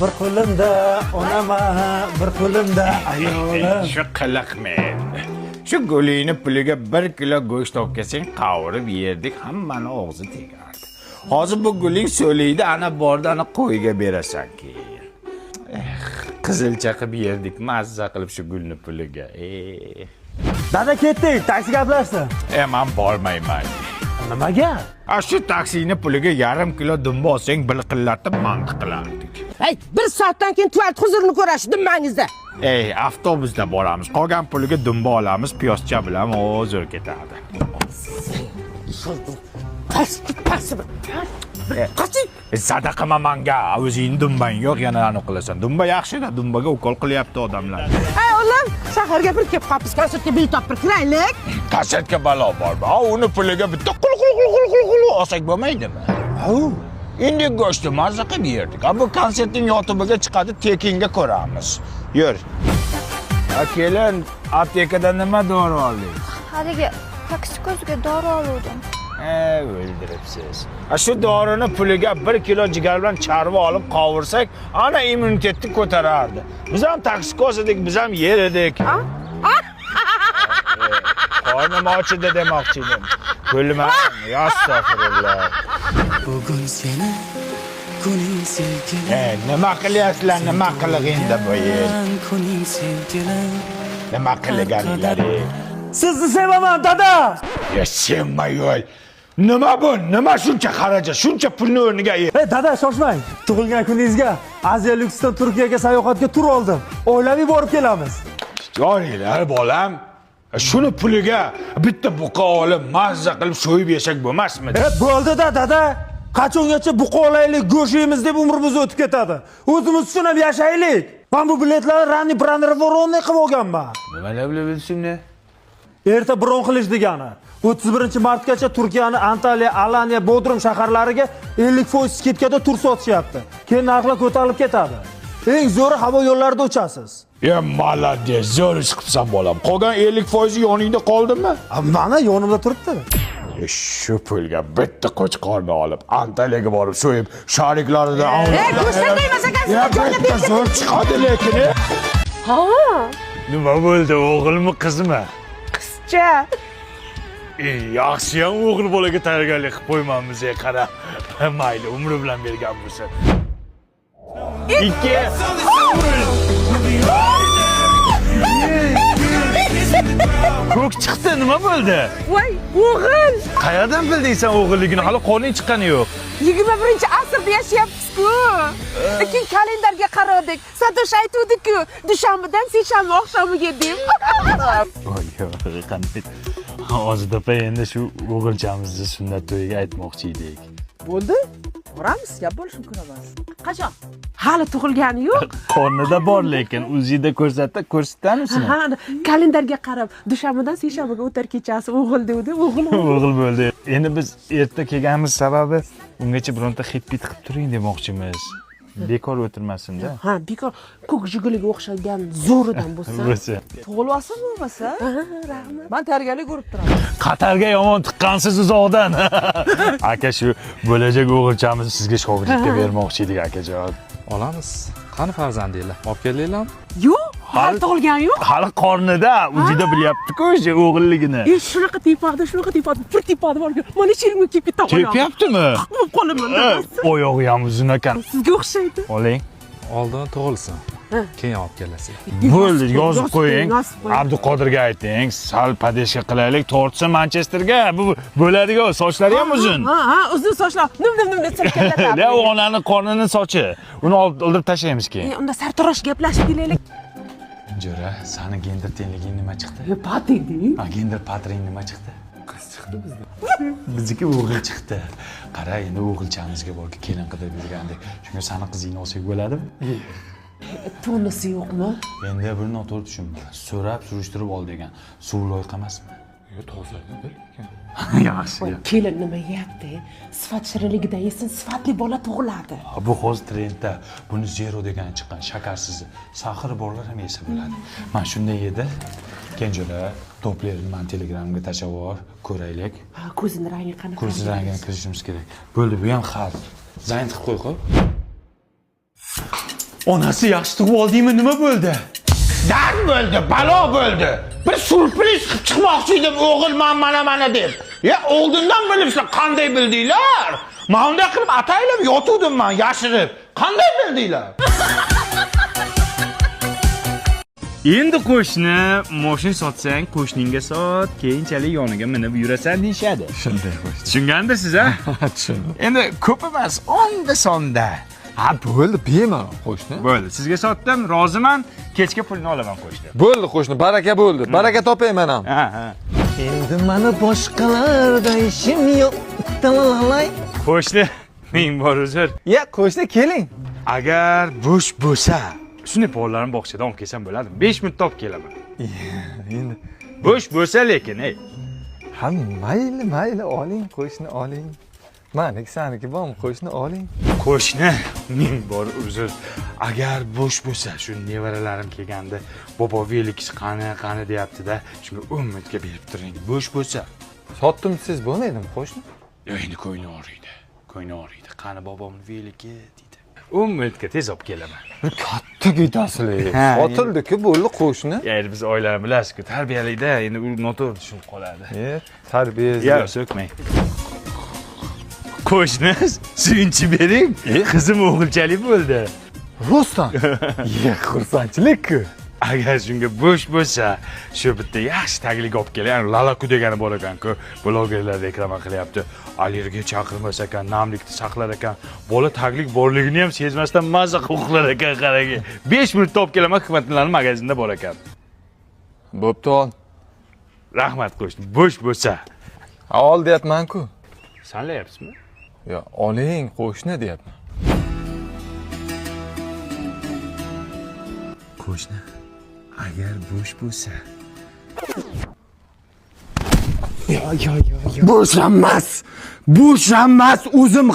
Bir qo'limda onama, bir qo'limda ayolim. Shu qiliqmen. Shu gulingni puliga 1 kilo go'sht olib kelsang, qavurib yerdik, hammani og'zi tegardi. Hozir bu guling so'liydi, ana bordi, ana qo'yga berasan keyin. Eh, qizilcha qilib yerdik, mazza qilib shu gulni puliga. Eh. Dada, ketdik, taksi gaplashdi. E, man bormayman. Nimaga? A shu taksini puliga yarim kilo dumba olsang, bilqillatib manti qilardik. Hey, bir soatdan keyin tualet huzurini ko'rasiz dumbangizda. Ey, avtobusda boramiz. Qolgan puliga dumba olamiz, piyozcha bilan zo'r ketadi. Pasti, pasti. Qoching. E, sadaqa manga, o'zingni dumbang yo'q, yana anaqa qilasan. Dumba yaxshi-da, dumbaga ukol qilyapti odamlar. Hey, o'g'lim, shaharga bir kelib qolibmiz, konsertga bilet olib bir kiraylik. Konsertga balo bormi? A, uni puliga bitta qul qul qul qul qul qul olsak bo'lmaydimi? Endi go'shtni mazza qilib yerdik. A bu konsertning yotubiga chiqadi, tekinga ko'ramiz. Yur. A kelin, aptekada nima dori olding? Haligi toksikozga dori oluvdim. E, o'ldiribsiz. A shu dorini puliga 1 kilo jigar bilan charva olib qovursak, ana immunitetni ko'tarardi. Biz ham toksikoz edik, biz ham yer edik. Qornim ochidi demoqchi edim. Kulmang, astag'firulloh. Bugun seni kuning sevgilim. E, nima qilyapsizlar, nima qilig'ingda bu yil? Kuning sevgilim. Nima qilganinglar? Sizni sevaman, dada. Ya senma yo'l. Nima bu? Nima shuncha xarajat, shuncha pulni o'rniga Ey dada, shoshmang. Tug'ilgan kuningizga Aziya Luxdan Turkiyaga sayohatga tur oldim. Oilaviy borib kelamiz. Joringlar bolam. Shuni puliga bitta buqa olib, mazza qilib so'yib yesak bo'lmasmidi? E, bo'ldi-da, dada. Qachongacha buqa olaylik, go'sht yeymiz deb umrimiz o'tib ketadi. O'zimiz uchun ham yashaylik. Men bu biletlarni ранний бронированный qilib olganman. Nimalar bilibsizmi? Erta bron qilish degani. 31-martgacha Turkiyani Antalya, Alanya, Bodrum shaharlariga 50% скидка da tur sotishyapti. Keyin narxlar ko'tarilib ketadi. Eng zo'ri havo yo'llarida uchasiz. Ya молодец, zo'r ish qilibsan bolam. Qolgan 50% yoningda qoldimi? A, mana yonimda turibdi. E, shu pulga bitta qo'chqorni olib, Antaliyaga borib so'yib, shariklaridan Ey, go'shtdan emas ekansiz. Ya bitta zo'r chiqadi lekin. E. Ha, Nima bo'ldi, o'g'ilmi, qizmi? qizcha. E, yaxshiyam o'g'il bolaga tayyorgarlik qilib qo'ymamiz, e, qara. Mayli, umri bilan bergan bo'lsa. Ikki. Ko'k chiqdi, nima bo'ldi? Voy, o'g'il. Qayerdan bilding sen o'g'illigini? Hali qo'ling chiqqani yo'q. 21-asrda yashayapmiz-ku. Lekin kalendarga qaradik. Satosh aytuvdi-ku, dushanbadan seshanba oqshomiga deb. Voy, qanday. Hozir opa, endi shu o'g'ilchamizni sunnat to'yiga aytmoqchi edik. Bo'ldi, boramiz, gap bo'lishi mumkin emas. Qachon? Hali tug'ilgani yo'q. Qornida bor lekin UZIda ko'rsatdi, ko'rsatamisini? Ha, kalendarga qarab, dushanbadan seshanbaga o'tar kechasi o'g'il devdi, o'g'il. O'g'il bo'ldi. Endi biz erta kelganimiz sababi ungacha bironta xit pit qilib turing demoqchimiz. Bekor o'tirmasin-da. Ha, bekor ko'k jiguliga o'xshagan zo'ridan bo'lsa. Bo'lsa. Tug'ilib olsin bo'lmasa. Rahmat. Man tayyorgarlik ko'rib turaman. Qatarga yomon tiqqansiz uzoqdan. Aka, shu bo'lajak o'g'ilchamizni sizga shogirdlikka bermoqchi edik, akajon. Olamiz. Qani farzandinglar? Olib keldinglarmi? Yo'q, hali tug'ilgani yo'q. Hali qornida, o'zida bilyapti-ku o'sha o'g'illigini. E, shunaqa tepadi, shunaqa tepadi, bir tepadi borku. Mana sherimga kelib ketdi. Tepyaptimi? Bo'lib qolaman. Oyog'i ham uzun ekan. Sizga o'xshaydi. Oling. Oldin tug'ilsin. Keyin olib kelasiz. Bo'ldi, yozib qo'ying. Yozib qo'ying. Abduqodirga ayting, sal padeshka qilaylik, tortsin Manchesterga. Bu bo'ladigan, sochlari ham uzun. Ha, ha, uzun sochlar. Nim nim nim silkilatadi. La, u onani qornini sochi. Uni olib oldirib tashlaymiz keyin. E, unda sartarosh gaplashib kelaylik. Jo'ra, sani gender tengliging nima chiqdi? E, pateng. Ha, gender patring nima chiqdi? Qiz chiqdi bizda. Bizniki o'g'il chiqdi. Qara, endi o'g'ilchamizga borki kelin qidirib yurgandek. Shunga sani qizingni olsak bo'ladimi? Tonisi yo'qmi? Endi buni noto'g'ri tushunma. So'rab, surishtirib ol degan. Suv loyqa emasmi? Yo'q, toza lekin. Yaxshi. Kelin nima yeyapti? Sifat shirinligidan yesin, sifatli bola tug'iladi. Bu hozir trendda. Buni zero degani chiqqan, shakarsiz. Saxari borlar ham yesa bo'ladi. Mana shunday yedi. Kenjo'ra, toplarni man Telegramga tashlab yubor, ko'raylik. Ha, ko'zini rangi qanaqa? Ko'z rangini kirishimiz kerak. Bo'ldi, bu ham hal. Zayn qilib qo'y, qo'y. Onasi yaxshi tug'ib oldingmi, nima bo'ldi? Dard bo'ldi, balo bo'ldi. Bir syurpriz qilib chiqmoqchi edim, o'g'il man mana mana deb. Ya oldindan bilibsizlar, qanday bildinglar? Man unday qilib ataylab yotuvdim man yashirib. Qanday bildinglar? Endi qo'shni moshin sotsang, qo'shningga sot, keyinchalik yoniga minib yurasan deyishadi. Shunday qo'shni. Tushungandirsiz a? Tushundim. Endi ko'p emas, onda sonda. Ha, bo'ldi, bemalol qo'shni. Bo'ldi, sizga sotdim, roziman. Kechga pulni olaman qo'shni. Bo'ldi qo'shni, baraka bo'ldi. Baraka topay men ham. Ha, ha. Endi mani boshqalarda ishim yo'q. Talalay. Qo'shni, ming bor uzr. Ya, qo'shni keling. Agar bo'sh bo'lsa, shunday bolalarimni bog'chadan olib kelsam bo'ladimi? 5 minutda olib kelaman. Endi Bo'sh bo'lsa lekin, ey. ha, mayli, mayli, oling qo'shni, oling. Maniki saniki bormi, qo'shni oling. Qo'shni, ming bor uzr. Agar bo'sh bo'lsa, shu nevaralarim kelganda bobo velik qani, qani deyapti-da, shunga 10 minutga berib turing. Bo'sh bo'lsa. Sotdim siz bo'lmaydimi qo'shni? Yo, endi ko'ngli og'riydi. Ko'ngli og'riydi. Qani bobomni veligi deydi. 10 minutga tez olib kelaman. Bir katta ketasizlar. Ha, Sotildi-ku, bo'ldi qo'shni. Ya, endi biz oilani bilasiz-ku, tarbiyalikda endi u noto'g'ri tushunib qoladi. E, tarbiya. Ya, so'kmang. Qo'shni, suyunchi bering. Qizim o'g'ilchalik bo'ldi. Rostdan. Ye, xursandchilik-ku. Agar shunga bo'sh bo'lsa, shu bitta yaxshi taglik olib keling. Ya'ni Lalaku degani bor ekan-ku, blogerlar reklama qilyapti. Allergiya chaqirmas ekan, namlikni saqlar ekan. Bola taglik borligini ham sezmasdan maza qilib uxlar ekan, qarang. 5 minutda olib kelaman, Hikmatlarning magazinda bor ekan. Bo'pti, ol. Rahmat qo'shni, bo'sh bo'lsa. Ha, ol deyapman-ku. Sanlayapsizmi? Yo, oling qo'shni deyapman. Qo'shni, agar bo'sh bo'lsa. Bo'sh emas. Bo'sh emas, o'zim